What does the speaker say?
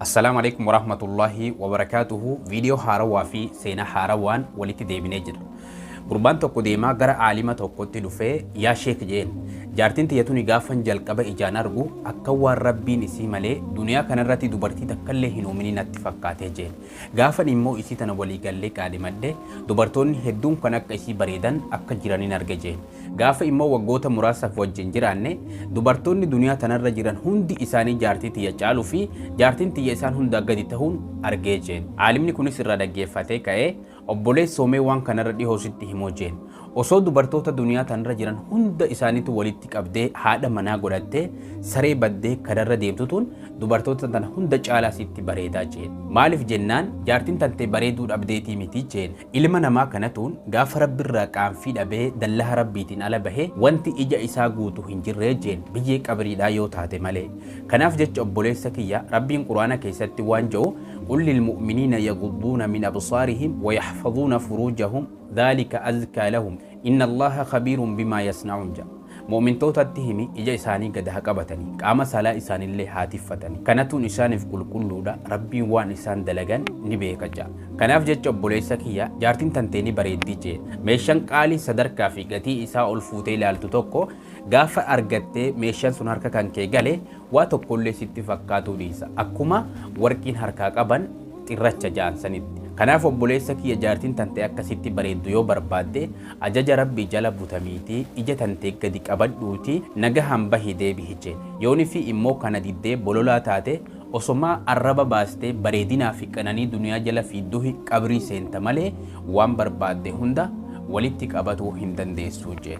Assalaamu alaikum warahmatullaahi wabarakaatuhu. Viidiyoo haarawaa fi seenaa haarawaan walitti deebinee jira. Gurbaan tokko deemaa gara aalima tokkotti dhufee, yaa sheek jeen, jaartiin tiyya tuni gaafan jalqaba ijaan argu akka waan rabbiin isii malee duniyaa kanarratti dubartii takkallee hin uuminii natti fakkaatee jeen. Gaafan immoo isii tana walii gallee qaadhimadhe, dubartoonni hedduun kan akka isii bareedan akka jiranin arge jeen. Gaafa immoo waggoota muraasaaf wajjin jiraanne, dubartoonni duniyaa tanarra jiran hundi isaanii jaartii tiyya caaluu fi jaartiin tiyya isaan hundaa gadi tahuun argee jeen. Aalimni kunis irraa dhaggeeffatee ka'ee, Obboleessoo mee waan kanarra dhihoo sitti himoo jeen. Osoo dubartoota duniyaa tanarra jiran hunda isaaniitu walitti qabdee haadha manaa godhattee saree baddee kararra deemtu tun dubartoota tana hunda caalaa sitti bareedaa jeen. Maaliif jennaan jaartiin tantee bareeduu dhabdeetii miti jeen. Ilma namaa kanatuun gaafa Rabbirraa qaanfii dhabee dallaha Rabbiitiin ala bahe wanti ija isaa guutu hin jirree jeen biyyee qabriidhaa yoo taate malee. Kanaaf jecha obboleessa kiyya Rabbiin Qur'aana keessatti waan ja'u Qul lilmu'miniina yaghudduuna min absaarihim wa yahfazuuna furuujahum dhaalika azkaa lahum inna Allaaha khabiirun bimaa yasna'uun ja'a. Mu'mintootatti himi ija isaanii gad haa qabatanii, qaama saalaa isaaniillee haa tiffatanii. Kanatuun isaaniif qulqulluudha, Rabbiin waan isaan dalagan ni beeka ja'a. Kanaaf jecha obboleessa kiyya jaartiin tantee ni bareeddi jeen. Meeshaan qaalii sadarkaa fi gatii isaa ol fuutee ilaaltu tokko Gaafa argattee meeshaan sun harka kan kee gale waa tokkollee sitti fakkaatuu dhiisa. Akkuma warqiin harkaa qaban xirracha ja'an sanitti. Kanaaf obboleessa kiyya jaartiin tantee akka sitti bareeddu yoo barbaadde ajaja Rabbii jala butamiitii ija tantee gadi qabadhuutii nagahaan bahi deebihi jeen. Yoonifii immoo kana diddee bololaa taate osomaa arraba baastee bareedinaa fi qananii duniyaa jala fiidduhi qabrii seenta malee waan barbaadde hunda walitti qabatuu hin dandeessuu jeen.